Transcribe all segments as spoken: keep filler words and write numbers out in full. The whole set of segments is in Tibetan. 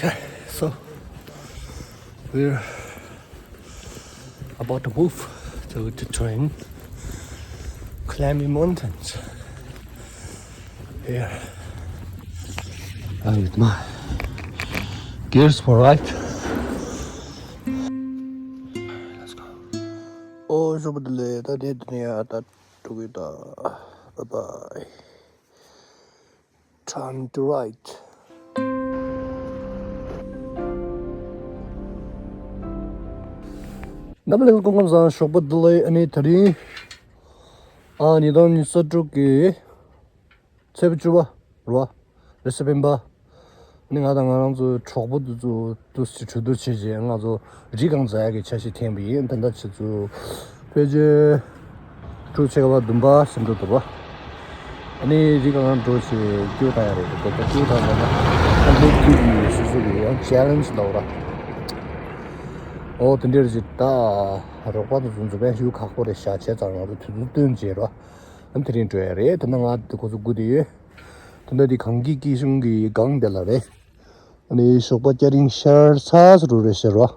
Okay, so we're about to move to the train, climbing mountains here. And my gears for right. Let's go. Oh, so the later did near that to it. Bye bye. Turn to right. རྣམ་པ་ལྷན་རྒྱས་སྐུ་ཁམས་བཟང་། ཞོགས་པ་བདེ་ལེགས། ཨ་ནི་དེ་རིང་ཨ་ཉིས་སྟོང་ཉི་ཤུ་རྩ་དྲུག་གི་ཚེས་པ་བཅུ་པ་རེད་བ། རེས་གཟའ་སྤེན་པ། ནི་ང་དང་ང་རང་ཚོའི་གྲོགས་པོ་དེ་ཚོ་ཏུ་སི་གྲོས་བསྡུར་བྱས་རྗེས་ང་ཚོ་རི་སྒང་འཛེག་ཡག་གི་འཆར་གཞི་འཐེན་པ་ཡིན། ད་ལྟ་ཆུ་ཚོད་ཕལ་ཆེར་དྲུག་ཕྱེད་ཀ་བ་བདུན་པ་ཟིན་འགྲོ་འདུག་བ། ཨ་ནི་རི་སྒང་འགྲོ་བྱས་སྐྱིད་པོ་བཏང་ཡག་རེད། ད་ལྟ་སྐྱིད་པོ་བཏང་ན་ད་ལྟ་སྐྱིད་པོ་སོ་སོ་གི་ཡང་ཆེ་ལེན་ཇི་འདྲ་བོ་ར། ཨོ་དེ་འདྲ་རེད། ད་རོགས་པ་དེ་ཚོ་འཛུལ་ཕན་ཞུ་ཁག་པོ་རེད་ཤག་བྱས་ཙང་ང་ཚོ་དུས་ཚོད་བཏོན་བྱས་ར། ཨ་ནི་དེ་རིང་འགྲོ་ཡག་རེད། ད་ནི་ང་དེ་ཁོ་ཚོ་སྒུག་བསྡད་ཡོད། ད་ལྟ་དེ་གངས་སྐྱིད་སྐྱིད་གཤོངས་ཀྱི་སྒང་དེ་ལ་རེད། ཨ་ནི་ཞོགས་པ་སྐྱ་རེངས་ཤར་ཚར་ཚར་རེད་ཤག་ར།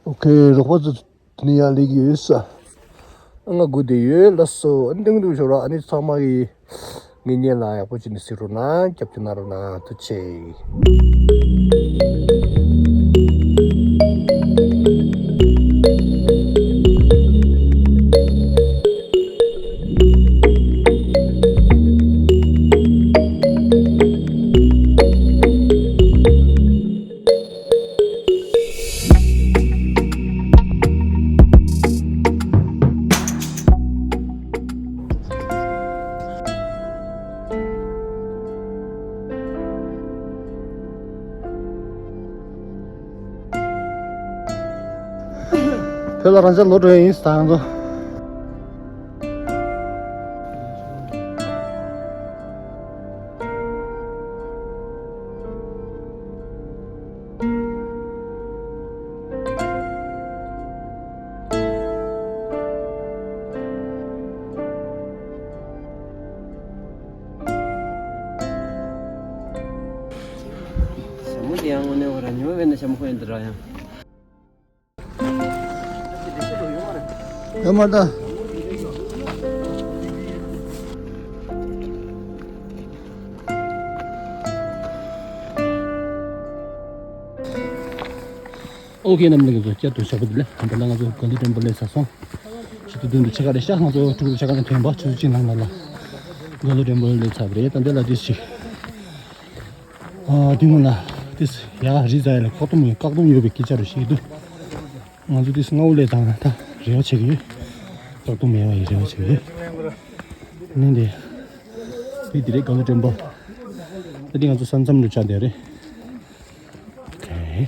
ཨོ་ཁེ། རོགས་པ་ཚོ་དེ་ནས་ཡར་སླེབས་ཀྱི་ཡོད་ས། ཨ་ང་སྒུག་བསྡད་ཡོད་ལགས་སོ། ཨ་ནི་སྟོན་གྱི་འདུག་ཤག་ར། ཨ་ནི་ཚང་མ་གིས་ངའི་བརྙན་ལ་ཡག་པོ་བྱས་ནས་གཟིགས་རོགས་གནང་། རྒྱབ་སྐྱོར་གནང་རོགས་གནང་། ཐུགས་རྗེ་ཆེ། བོད་ལ་རང་ཅག་ལོག་འགྲོ་ཡ་ཡིན་ཟེར་ད་ང་ཚོ། ཞྭ་མོ་དེ་ཡང་དངོས་གནས་འོ་ར་ཉི་མ་བས་ན་ཞྭ་མོ་ཁོ་ཡིན་འདི་ར་ཡང་། ཡོད་མ་རེད་ད། ཨོ་ཁེ། རྣམ་པ་ལྷན་རྒྱས་ཚོ་བསྐྱར་དུ་ཞོགས་པ་བདེ་ལེགས། ད་ལྟ་ང་ཚོ་ག་ལུ་ཊེམ་པལ་སླེབས་ཚར་སོང་། ཆུ་ཚོད་བདུན་དང་ཕྱེད་ཀ་རེད་ཤག་ང་ཚོ་ཕྲུ་གུ་ཕྱེད་ཀ་ནས་ཐོན་པ། ཆུ་ཚོད་གཅིག་ནང་ལ་ག་ལུ་ཊེམ་པལ་སླེབས་ཚར་བ་རེད། ད་འདི་ལ་ཏོག་ཙམ་ཅིག་ཨ་དེ་སྔོན་ལ་ཏོག་ཙམ་ཡར་རི་འཛེག་ཡག་ལ་བཀག་སྡོམ་ཡོད། བཀག་སྡོམ་ཡོད་པའི་སྐད་ཆ་རེ་བཤད་ཀྱི་འདུག་ང་ཚོ་ཏོག་ཙམ་སྔ་པོ་སླེབས་ཙང་ད་རེ་བ་བྱེད་ཀྱི་ཡོད། བཀག་སྡོམ་མེད་པ་ཡི་རེ་བ་བྱེད་ཀྱི་ཡོད། ནི་འདི་བི་དེ་རེད། ག་ལུ་ཊེམ་པལ། ད་འདི་ང་ཚོ་ས་མཚམས་རུ་ཆགས་བསྡད་རེད། ཨོ་ཁེ།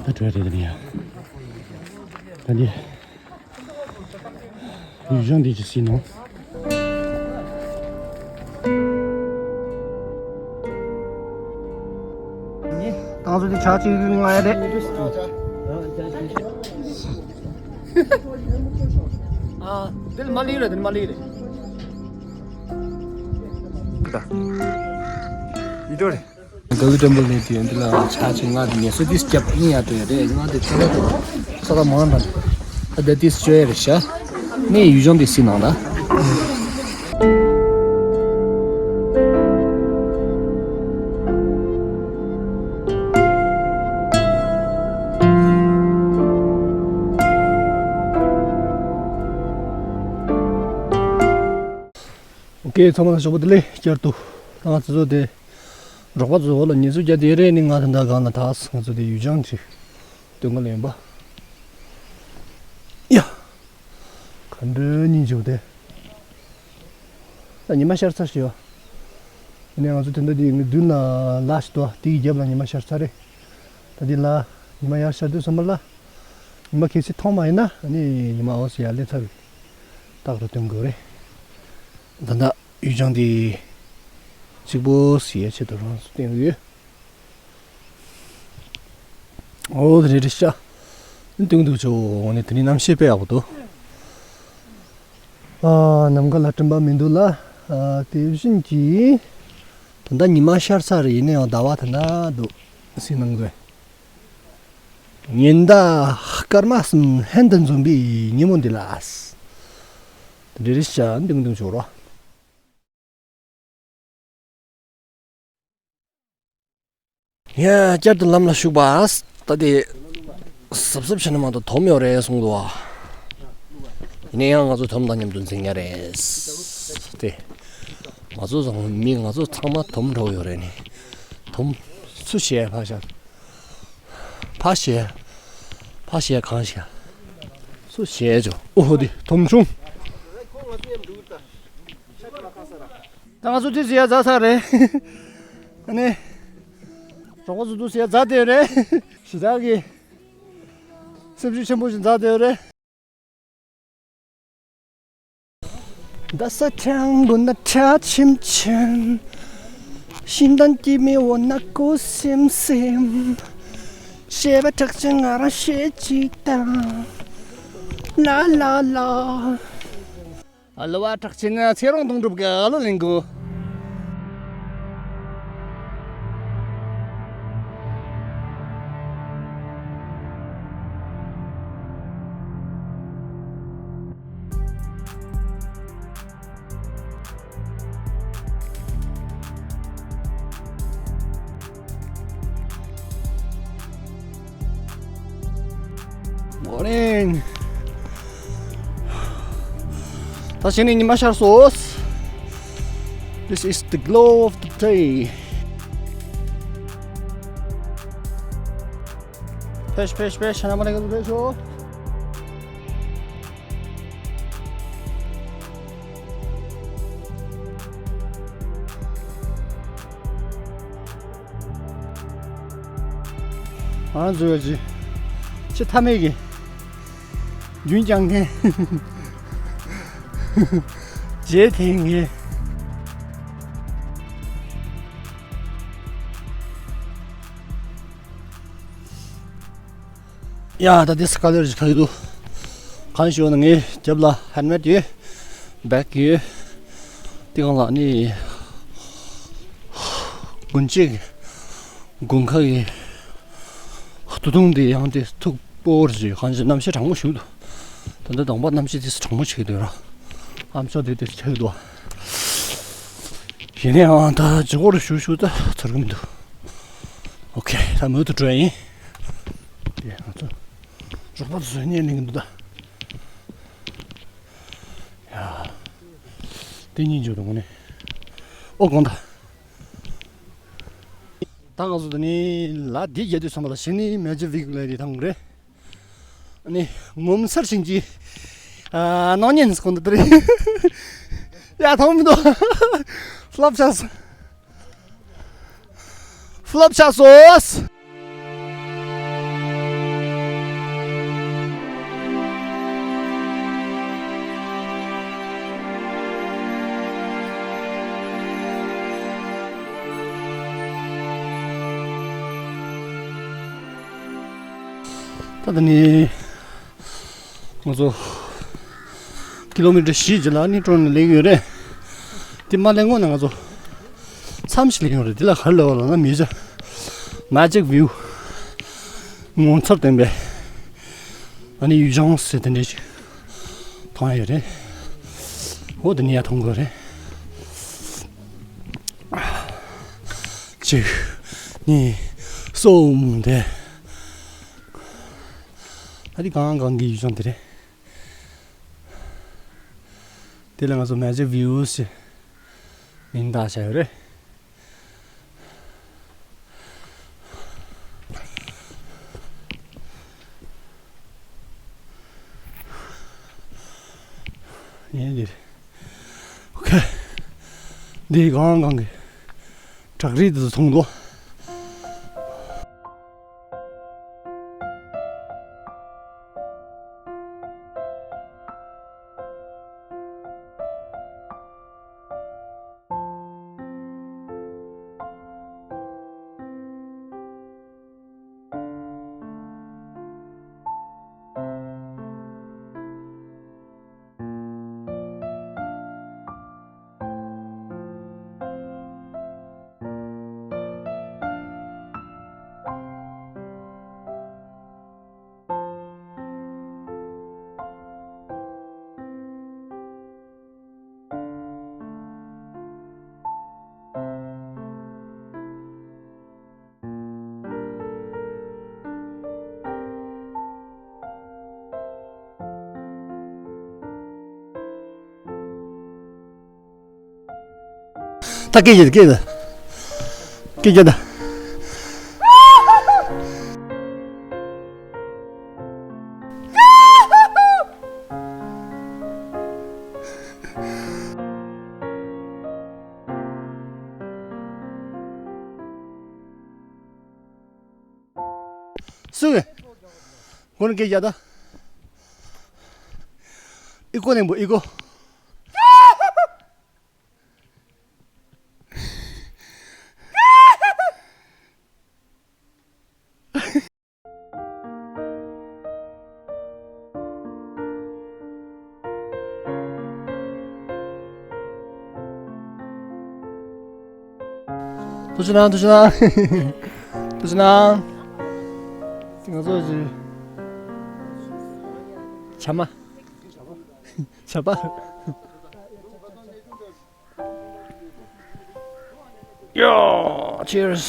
ད་འགྲོ་ཡག་རེད། ད་འདི་ཡ། ད་འདི། ཡུལ་ལྗོངས་འདི་ཅིག་གཟིགས་ན། ང་ཚོ་འདི་ཇ་གཅིག་མངགས་ཡག་རེད། ཨ། འདི་ལ་མ་ལི་རེད། འདི་ལ་མ་ལི་རེད། ད། ཡིད་འགྲོ་རེད། ག་ལུ་ཊེམ་པལ་ནས་དུས་འདི་ལ་ཇ་ཅིག་མངགས་ཏེ་ངལ་གསོ་ཏོག་ཙམ་བརྒྱབ་ནས་ཡར་འགྲོ་ཡག་རེད། མངགས་ཏེ་ཚ་ཚ་དང་ཚ་ཚ་མང་དང་། ད་ལྟ་ཏོག་ཙམ་སྐྱོ་ཡག་རེད་ཤག་ནས་ཡུལ་ལྗོངས་འདི་གཟིགས་གནང་ད། ཨོ་ཁེ། ཚང་མ་ལ་ཞོགས་པ་བདེ་ལེགས། བསྐྱར་དུ་ད་ང་ཚོ་དེ་རོགས་པ་ཚོ་འོག་ལ་ཉེས་འཛུགས་རྒྱག་བསྡད་རེད། ནི་ང་ད་ལྟ་སྒང་ལ་ད་ང་ཚོ་དེ་ཡུལ་ལྗོངས་ཀྱི་སྟོད་མངའ་ལ་ཡིན་པ། ཡ། ག་འདྲའི་སྙིང་རྗེ་པོ་དེ། ད་ཉི་མ་ཤར་ཚར་ཤག་ཡ། ནི་ང་ཚོ་དེ་འདྲ་དེ་ངའི་མདུན་ལ་ལ་ཞིག་འདུག་དེའི་རྒྱབ་ལ་ཉི་མ་ཤར་ཚར་རེད། ད་དེ་ལ་ཉི་མ་ཡར་ཤར་དུས་ཙམ་པ་ལ། ཉི་མ་གལ་སྲིད་མཐོང་མ་ཡིན་ན་ནི་ཉི་མ་འོག་སེ་ཡར་སླེབས་ཚར་བའི་རྟགས་རུ་སྟོན་དགོས་རེད། ད་ལྟ་ཡུལ་ལྗོངས་འདི་གཅིག་པོ་གཟིགས་ཡག་ཆེད་དུ་རང་སུ་བསྟན་ཡོད། ཨོ་དེ་རེད་རེད་ཤག་ནི་སྟོན་གྱི་འདུག་ཆོག་ནི་དེ་ནི་གནམ་གཤིས་དཔེ་ཡག་པོ་འདུག་ཨ། ནམ་མཁའ་ལ་སྤྲིན་པ་མི་འདུག་ལ། ཨ། དེ་བཞིན་གྱི། ད་ལྟ་ཉི་མ་ཤར་ཚར་རེད། ཡིན་ན་ཡང་ཟླ་བ་དེ་འདྲ་འདུག་སེམས་ནང་དུ། ཉི་ཟླ་སྐར་མ་གསུམ་ལྷན་དུ་འཛོམས་པའི་ཉིན་མོ་འདི་ལ། དེ་འདྲ་རེད་ཤག་འདུག་འདུག་ཆོག་རོ། ཡ། བསྐྱར་དུ་ལམ་ལ་ཞུགས་པ། ད་དེ་གཟབ་གཟབ་བྱས་ན་མ་གཏོགས་དོམ་ཡོད་རེད་གསུངས་འདུག་བ། ཡིན་ན་ཡང་ང་ཚོ་དོམ་དང་མཉམ་དུ་འཛིང་ཡ་རེད། དེ་ང་ཚོ་ཚང་མི་ང་ཚོ་ཚང་མ་དོམ་འདྲ་བོ་ཡོད་རེད་ནི། དོམ་སུ་བྱས་ཕ་ཤ། ཕ་ཤ། ཕ་ཤ་གང་ཤ། སུ་བྱས་ཇོ། ཨོ་ཧོ། དེ་དོམ་ཆུང་། ད་ང་ཚོ་དུས་ཚོད་ཡར་འཛེགས་ཚར་རེད། ཨ་ནི། གྲོགས་པོ་ཚོ་དུས་ཚོད་ཡར་འཛེགས་བསྡད་ཡོད་རེད། གཞི་བདག་གིས་སེམས་ཤུགས་ཆེན་པོ་ཞིག་འཛེགས་བསྡད་ཡོད་རེད། ད་ས་ཁྲ་མགོ་ན་ཁྲ་ཆེམ་ཆེམ། ཤིང་སྡོང་སྐྱེད་མོས་འོ་ན་ཀོ་སེམ་སེམ། བཤད་པ་གྲགས་ཅན་ང་རང་བཤད་ཅིག་དང་། ལ་ལ་ལ། ཨ་ལོ་བ་གྲགས་ཆེན་ཚེ་རིང་དོན་གྲུབ་ཀྱི་ཨ་ལོ་གླིང་གུ། Morning. ད་ཕྱི་ནས་ཉི་མ་ཤར་སོང་། This is the glow of the day. ཕེབས་ཕེབས་ཕེབས། ཤ་ན་མ་ལེ་ག་ཕེབས་ཤོག། ང་རང་ཚོའི་ཅི། ཅི་ཐ་མལ་གྱི་རྒྱུན་བསྐྱངས་མཁན། རྗེས་དེད་མཁན། ཡ། ད་དེ་སྐ་ལེར་ག་ཡོད་འདུག་གང་ཞུ་ན་ངའི་རྒྱབ་ལ་ཧེལ་མེད་ཡོད། བེག་ཡོད། དེ་གང་ལ་ནི་དགུན་ཆེ་གི་དགུན་ཁ་གི་སྟོད་ཐུང་དེ་ཡང་དེ་ཐུག་པོར་ཞིག་གང་ཞིག་གནམ་གཤིས་གྲང་མོ་ཞིག་འདུག་ད་ལྟ་གདོང་པ་གནམ་གཤིས་དེ་གྲང་མོ་ཞིག་འདུག་ར། ཨམ་ཅོག་དེ་དེ་ཆགས་འདུག་ཡིན་ནའང་ད་ཇི་གོ་རུ་ཞུ་ཞུ་ད་ཚོར་གི་མི་འདུག་ཨོ་ཁེ། ད་མུ་མཐུད་འགྲོ་ཡིན། དེ་ང་ཚོ་རོགས་པ་ཚོས་བརྙན་ལེན་གི་འདུག་ད། ཡ། དེ་གཉིས་འཇོག་དང་ངོ་ནས། ཨོ་དགོངས་དག་ད་ང་ཚོ་དེ་ནི་ལ་འདི་རྒྱལ་དུས་ཚང་མ་ལ་གཞི་ནི་མེ་ཇར་བྷི་ཡི་ཀལ་རེད་དང་རེད། ཨ་ནི་ངོ་མཚར་ཞིང་གི་ཨ་སྣང་བརྙན་ཟེར་གོ་འདི་རེད། ཡ་མཐོང་མི་འདུག་ལབ་ཆགས་སོང་། ལབ་ཆགས་སོང་། ད་ལྟ་ནི་ང་ཚོ་ཀི་ལོ་མི་ཊར་བཞི་ཅིག་ལ་ནི་ཀྲོན་ནས་སླེབས་ཡོད་རེད། དེ་མ་སླེབས་སྔོན་ན་ང་ཚོ་མཚམས་ཤིག་སླེབས་ཡོད་རེད། དེ་ལ་ག་རེ་ལབ་པ་ལབ་ན་མེ་ཇར་མེ་ཇིག་བིའུ་ངོ་མཚར་ལྡན་པའི་ཨ་ནི་ཡུལ་ལྗོངས་ཟེར་དེ་འདྲ་ཞིག་མཐོང་ཡ་ཡོད་རེད། འོ་དེ་ནས་ཡར་མཐོང་དགོས་རེད། གཅིག་གཉིས། གསུམ། དེ་ཨ་དེ་གང་གང་གི་ཡུལ་ལྗོངས་དེ་རེད། དེ་ལ་ང་ཚོ་མེ་ཇིག་བིའུ་ཞེས་མིང་བཏགས་བྱ་ཡོད་རེད། ཡིན་འདིར། ཨོ་ཁེ། འདི་གང་གང་གི་བྲག་རི་དེ་ཚོ་མཐོང་འདུག་ད་སྐད་རྒྱག་སྐད་རྒྱག་སྐད་རྒྱག་ད། སུ་གི་སྒོ་ནས་སྐད་རྒྱག་ད། ཨི་ཀོ་ནས་འབོ་ཨི་ཀོ། ཐུགས་རྗེ་གནང་། ཐུགས་རྗེ་གནང་། ཐུགས་རྗེ་གནང་། ང་ཚོ་ཅི་བྱ་མ་བྱ་པ། ཡ། Cheers།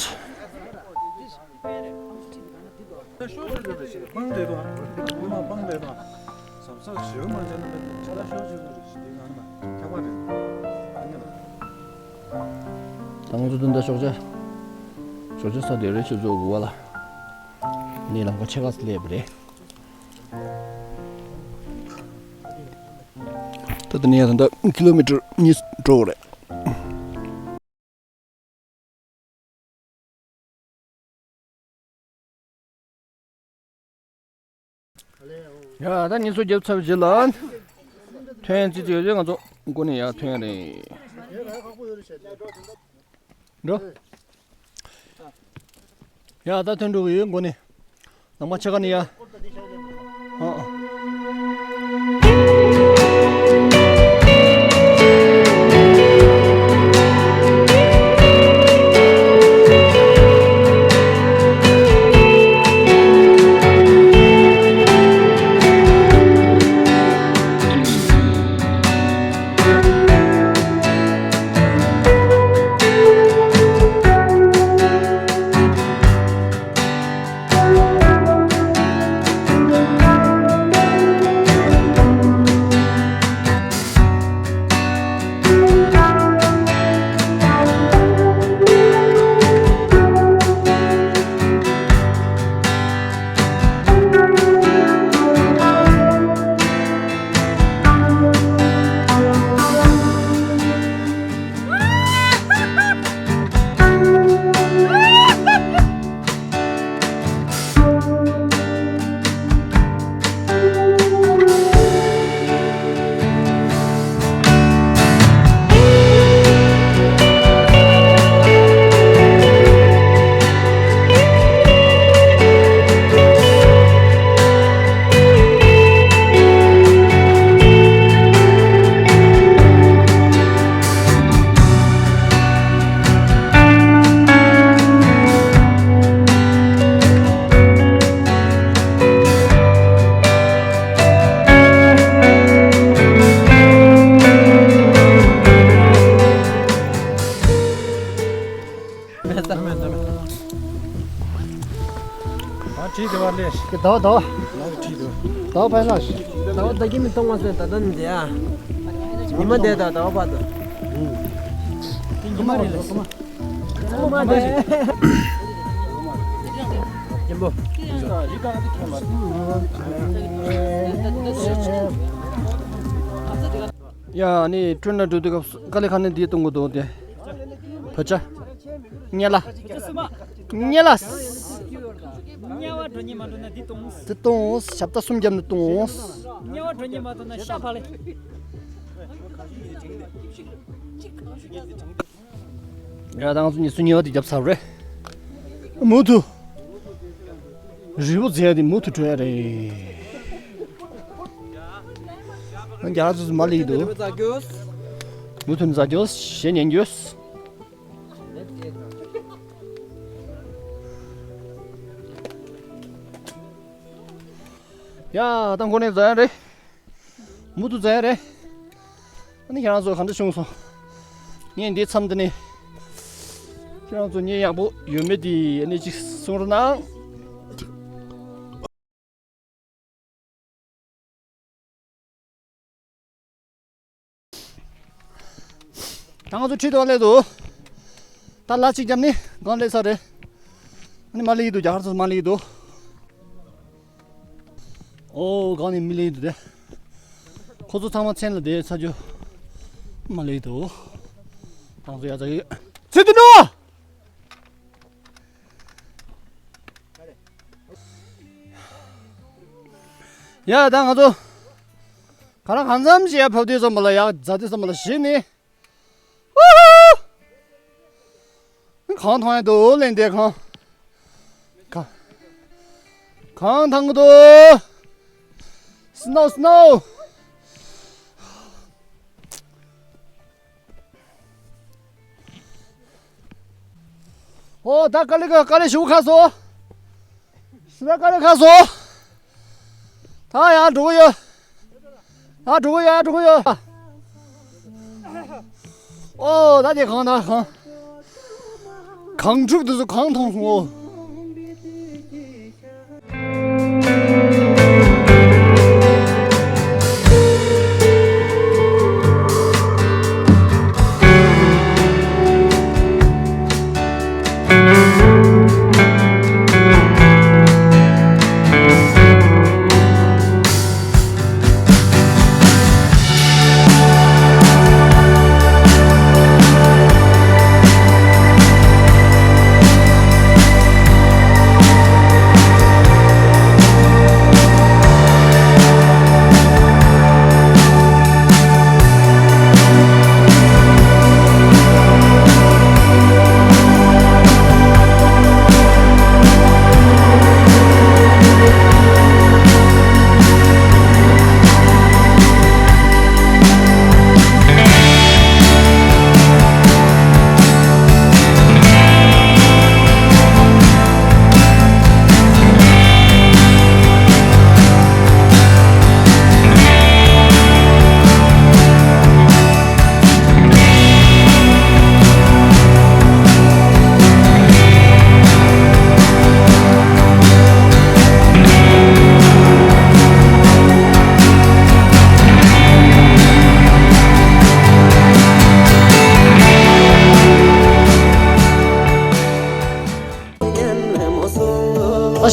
ད་ང་ཚོ་དོན་དག་ཞོགས་ཇ། ཞོགས་ཇ་ས་དེ་རེད། ཆུ་ཚོད་དགུ་པ་ལ། ནས་ལམ་ཁ་ཕྱེད་ཀ་སླེབས་པ་རེད། ད་ལྟ་ནས་ཡང་ད་ལྟ་ཀི་ལོ་མི་ཊར་གཉིས་འགྲོ་དགོས་རེད། ཡ། ད་ཉིན་སོ་བརྒྱབ་ཚར་བའི་རྗེས་ལ་ཐོན་ཙི་ཙི་ཡོད་ཙང་ང་ཚོ་སྒོ་ནས་ཡར་ཐོན་རེད། འགྲོ། ཡ། ད་ཐོན་འགྲོ་གི་ཡོད། སྒོ་ནས་ལམ་ཁ་ཕྱེད་ཀ་ནས་ཡ། ཨ་ཨ། མེད་ས་མེད་ས་མེད། ཨ། བྲིས་དེ་བ་ལས། ཟླ་བ་ཟླ་བ། ལག་བྲིས་དེ་བ། ཟླ་བ་ཕན་ལགས། ཟླ་བ་ཟླ་གི་མི་གཏོང་བ་ཟེར། ད་ལྟ་ནི་འདི་ཨ། ཉི་མ་འདས་དང་ཟླ་བ་བར་དུ། ཉི་མ་རེད་ལགས། ཉི་མ་རེད། སྙིང་པོ། ཡ། ནི་ཁྲོན་ན་འགྲོ་དུས་སྐབས་སུ་དཀའ་ལས་ཁག་ནི་འདི་གཏོང་དགོས་འདུག་སྟེ། བོད་ཇ། དམྱལ་བ། དམྱལ་བ། དམྱལ་བ་འགྲོ་སྙིང་མ་འདོད་ན་འདི་གཏོང་། འདི་གཏོང་། ཞབས་ཏ་གསུམ་བརྒྱབ་ནས་གཏོང་། དམྱལ་བ་འགྲོ་སྙིང་མ་འདོད་ན་ཤ་བག་ལེབ། ཡ། ད་ང་ཚོ་ཉི་ཤུ་གཉིས་པ་དེ་བརྒྱབ་ཚར་རེད། མུ་མཐུད་རི་བོ་རྩེ་ཡ་དེ་མུ་མཐུད་འགྲོ་ཡ་རེད། ང་རྒྱ་ཚོ་ཚོ་མ་ལེགས་འདུག། མུ་མཐུད་ནས་ཟ་རྒྱུ། གཞས་ཉན་རྒྱུ། ཡ། ད་འགོ་ནས་ཟ་ཡ་རེད། མུ་མཐུད་ཟ་ཡ་རེད། ཨ་ནི་ཁྱེད་རང་ཚོ་ག་འདྲ་བྱུང་སོང་། ངས་འདིའི་མཚམས་འདི་ནས་ཁྱེད་རང་ཚོ་ངའི་ཡག་པོ་ཡོད་མེད་དེ་ཨ་ནི་ཅིག་གསུང་རོགས་གནང་། ད་ང་ཚོ་ཁྲིད་དུ་སླེབས་འདུག། ད་ལ་གཅིག་བརྒྱབ་ནི་གང་སླེབས་ས་རེད། ཨ་ནི་མ་སླེབས་ཀྱི་འདུག་རྒྱ་གར་ཚོ་མ་སླེབས་ཀྱི་འདུག་ཨོ་གང་ནས་མི་སླེབས་ཀྱི་འདུག་དེ། ཁོ་ཚོ་ཚང་མ་མཚན་ལ་བསྡད་ཚར་རྒྱུ། མ་སླེབས་ཀྱི་འདུག་ད་ང་ཚོ་ཡ་ཙ་གི་ཚེ་འདི་ནོ། ཡ་ད་ང་ཚོ་ག་ར་གང་འཚམ་ཞིག་ཡར་བབས་དུས་ཙམ་པ་ལ་ཡར་འཛེགས་དུས་ཙམ་པ་ལ་གཞི་ནས། ཨུ་ཧུ། གངས་ཐང་ཡ་འདུག་ལན་དེ་གངས། གངས། གངས་ཐང་གི་འདུག Snow, snow. ཨོ་ད་དཀའ་ལས་དཀའ་ལས་ཞུ་ཁ་སོ། སི་ར་དཀའ་ལས་ཁ་སོ། ད་ཡར་འགྲོ་གི་ཡོད། ཡར་འགྲོ་གི་ཡོད། ཡར་འགྲོ་གི་ཡོད། ཨོ་ད་དེ་གངས་ད་གངས། གངས་ཕྲུག་དེ་ཚོ་གངས་མཐོང་སོང་ཨོ། ད་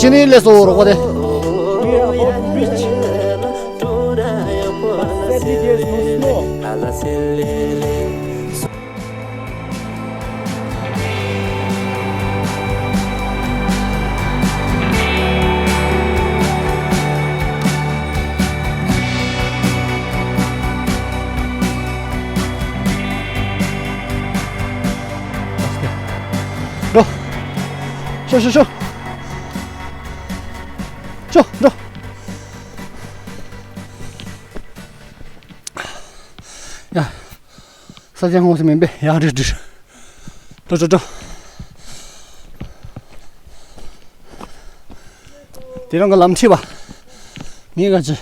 གཞི་ནས་སླེབས་སོང་རོགས་པ་དེ། འགྲོ། ཤོག་ཤོག་ཤོག་ཤོག་འགྲོ། ཡ། ས་ཆ་ངོ་ཤེས་མིན་པས་ཡར་འགྲོ་འགྲོ། འགྲོ་འགྲོ་འགྲོ། དེ་རང་གི་ལམ་ཁྲིད་པ། ངས་ག་ཅི།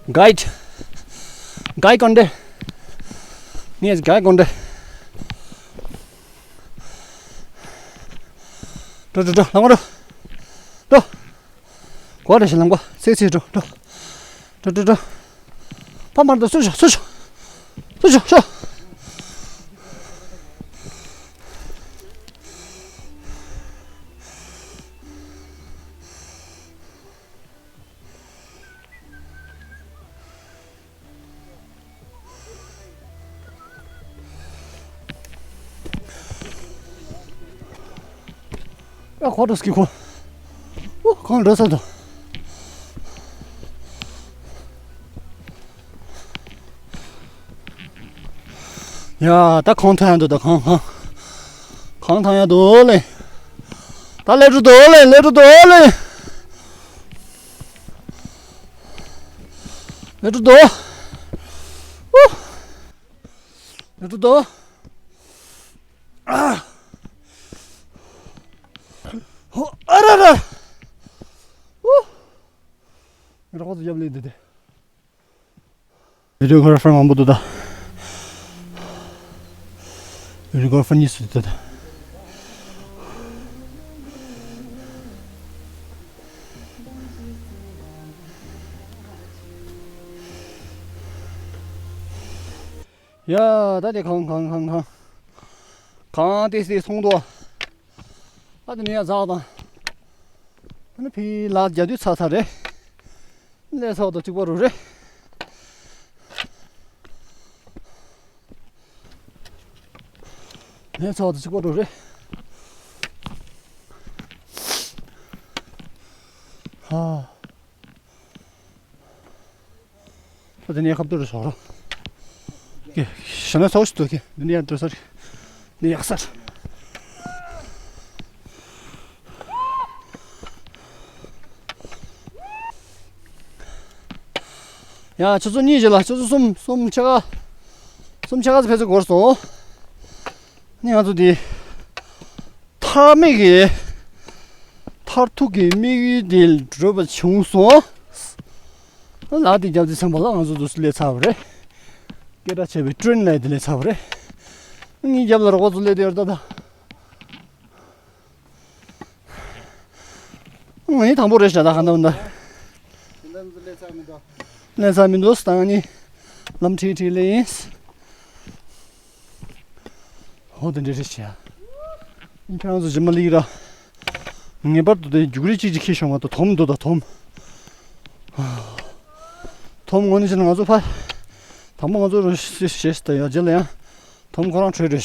གའིཌ། གའིཌ་ཀོན་ཏེ། ངས་གའིཌ་ཀོན་ཏེ། འགྲོ་འགྲོ་འགྲོ་ལམ་ཁ་འགྲོ། འགྲོ། གོ་རེ་ཞིག་ལམ་གོ་ཚེ་ཚེ་འགྲོ་འགྲོ། འགྲོ་འགྲོ་འགྲོ། ཕ་མར་དུ་སུ་ཤོག་སུ་ཤོག་སུ་ཤོག་ཤོག་ཨ་ཁོ་ཏོ་སྐྱིད་ཁོ། ཨོ་གང་འགྲོ་ས་དང་། ཡ་ད་གང་ཐང་ཡང་འདུག་ད་གང་གང་གང་ཐང་ཡང་འདུག་ལེ། ད་ལེ་འགྲོ་འདུག་ལེ་ལེ་འགྲོ་འདུག་ལེ། ལེ་འགྲོ་འདུག་ཨུ། ལེ་འགྲོ་འདུག་ཨ། ཧོ་ཨ་ར་ར། ཨུ། ངའི་རོགས་ཚོ་རྒྱབ་ལས་འདི་དེ། ཝི་ཌི་ཡོ་གྷ་ར་ཕར་མང་པོ་འདུག་ད། ཝི་ཌི་ཡོ་གྷ་ར་ཕར་གཉིས་སུ་འདུག་ད། ཡ་ད་དེ་གང་གང་གང་གང་། གང་ཏེ་སི་ཚོང་དོ། ཨ་དེ་ནས་ཡང་ཛག་དང་། ཨ་ནི་ཕི་ལ་རྒྱ་དུས་ཚ་ཚ་རེད། ལས་ཚ་བ་དང་གཅིག་པ་རུ་རེད། ལས་ཚ་བ་དང་གཅིག་པ་རུ་རེད། ཧ། ད་དེ་ནས་ཁ་བསྡུར་རེ་ཞོག་རོ། ཀྱེ། ཞེ་ན་ཚོགས་ཤིག་ཏུ་ཀྱེ། འདི་ནས་ཡར་འགྲོ་ས་རེད། འདི་ཡག་ས་རེད། ཡ་ཆུ་ཚོད་གཉིས་བྱས་ལ་ཆུ་ཚོད་གསུམ་གསུམ་ཕྱེད་ཀ་གསུམ་ཕྱེད་ཀ་ཙམ་ཕེབས་ཚེ་འགོར་སོང་། ནི་ང་ཚོ་འདི། མཐར་མིག་གི། མཐར་ཐུག་གི་དམིགས་ཡུལ་དེ་འགྲུབ་པ་བྱུང་སོང་། ལ་དེ་རྒྱབ་དེ་ཚན་པ་ལ་ང་ཚོ་དུས་སུ་སླེབས་ཚར་བ་རེད། སྐད་གྲགས་ཆེ་བའི་ཀྲུན་ལ་དེ་སླེབས་ཚར་བ་རེད། ངའི་རྒྱབ་ལ་རོགས་པ་ཚོ་སླེབས་དེ་ཡོད་ད་ད། ང་ནི་དང་པོ་རེད་ཤག་ད་ག་འདྲ་འདྲ། སླེབས་ཚར་མི་འདུག་ད་ང་ནི་ལམ་ཁྲིད་ཁྲིད་ལེ་ཡིན། ཧོ་དེ་འདྲ་རེད་ཤག་ཁྱེད་རང་ཚོ་ཇི་མ་ལིག་ར། ངེས་པར་དུ་དེ་རྒྱུག་རེས་གཅིག་གཅིག་ཁྱེར་ཤོག་མ་གཏོགས་དོམ་འདུག་ད་དོམ། དོམ་ངོ་ནས་བྱས་ན་ང་ཚོ་ཕ། དང་པོ་ང་ཚོ་རུ་ཤེས་ཤེས་ད་ཡ་རྗེས་ལ་ཡང་། དོམ་ཁོ་རང་བྲོས་རེད།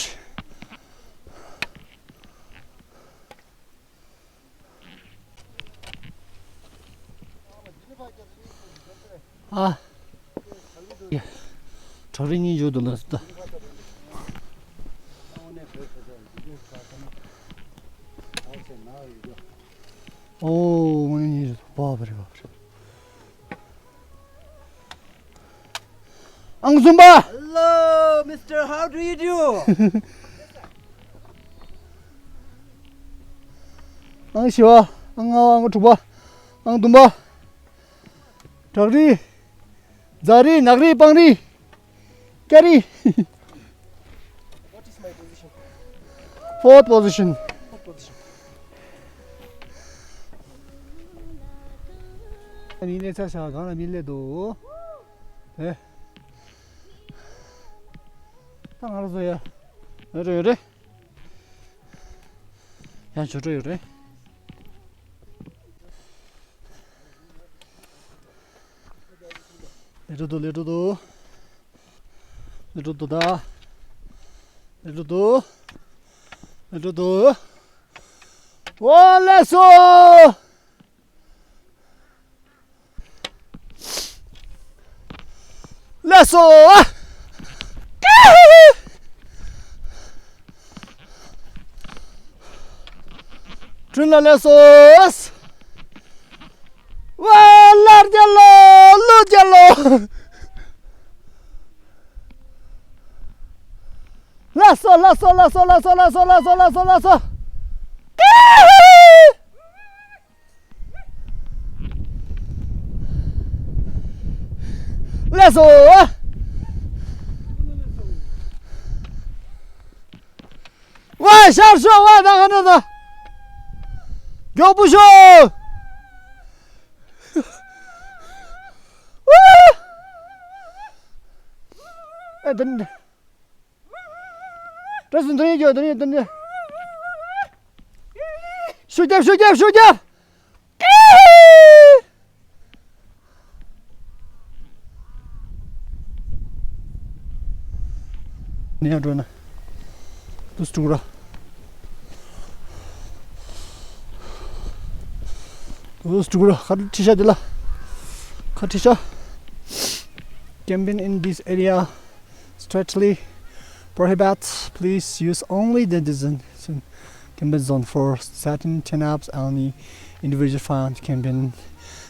ཨ། བྲག་རི་གཉིས་བརྗོད་འདུག་ལ་ད། ཨོ་ངོ་ནས་གཉིས་བརྗོད་འདུག་བ་བ་རེད་བ་བ་རེད། ཨང་གསུམ་པ། Hello, mister, how do you do? ཨང་བཞི་པ། ཨང་ལྔ་པ། ཨང་དྲུག་པ། ཨང་བདུན་པ། བྲག་རི། རྫ་རི། ནགས་རི། སྤང་རི། སྐྱ་རི། Fourth position. ཨ་ནི་གནས་ཚ་ཤག་གང་ལ་མི་སླེབས་འདུག་ཨེ། ད་ང་རང་ཚོ་ཡ། ཡོད་རེད་ཡོད་རེད། ཡང་ཞོར་འགྲོ་ཡོད་རེད། ལེ་འགྲོ་འདུག་ལེ་འགྲོ་འདུག་ལེ་འགྲོ་འདུག་ད། ལེ་འགྲོ་འདུག་ལེ་འགྲོ་འདུག་ཝ་ལེ་སོ། ལགས་སོ། དྲིན་ལ་ལགས་སོ། ཝ་ལར་རྒྱལ་ལོ། ལོ་རྒྱལ་ལོ། ལགས་སོ་ལགས་སོ། ལགས་སོ། ཝ་ཤར་ཤོག་ཝ་ད་ག་ནས་ད། མགྱོགས་པོ་ཤོག་ཨ་དེ་འདྲ། བཀྲ་ཤིས་འདི་ཡིན་རྒྱུ་འདི་ཡིན་འདི་ཡིན། ཤུགས་རྒྱབ་ཤུགས་རྒྱབ་ཤུགས་རྒྱབ། ནས་འགྲོ་ན། དུས་དྲུག་ར། དུས་དྲུག་ར་ཁ་ཁྲི་ཤ་འདི་ལ། ཁ་ཁྲི་ཤ། Camping in this area strictly prohibits. Please use only the designated camping zone for setting tents up. Any individual found camping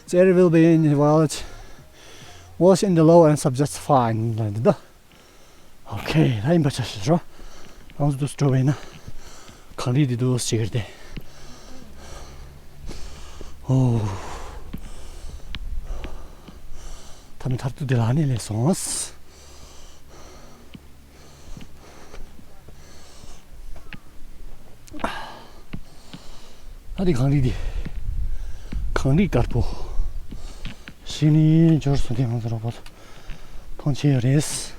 the area will be inviolate was in the law and subject to fine. ལབ་འདུག་ཨོ་ཁེ། ད་ཡིན་པ་ཆ་ཤས་རོ། རང་ཚོ་དུས་འགྲོ་བས་ན། གངས་རི་འདི་དུས་ཅིག་རེད་དེ། ཨོ། ད་མི་མཐར་ཐུག་འདི་ལ་ནི་སླེབས་སོང་། ཨ་དེ་གངས་རི་འདི། གངས་རི་དཀར་པོ། ཞིག་ནི་འབྱོར་སོང་སྟེ་ང་ཚོ་རོགས་པ་ཚོ་མཐོང་ཆེན་ཡོད་རེད།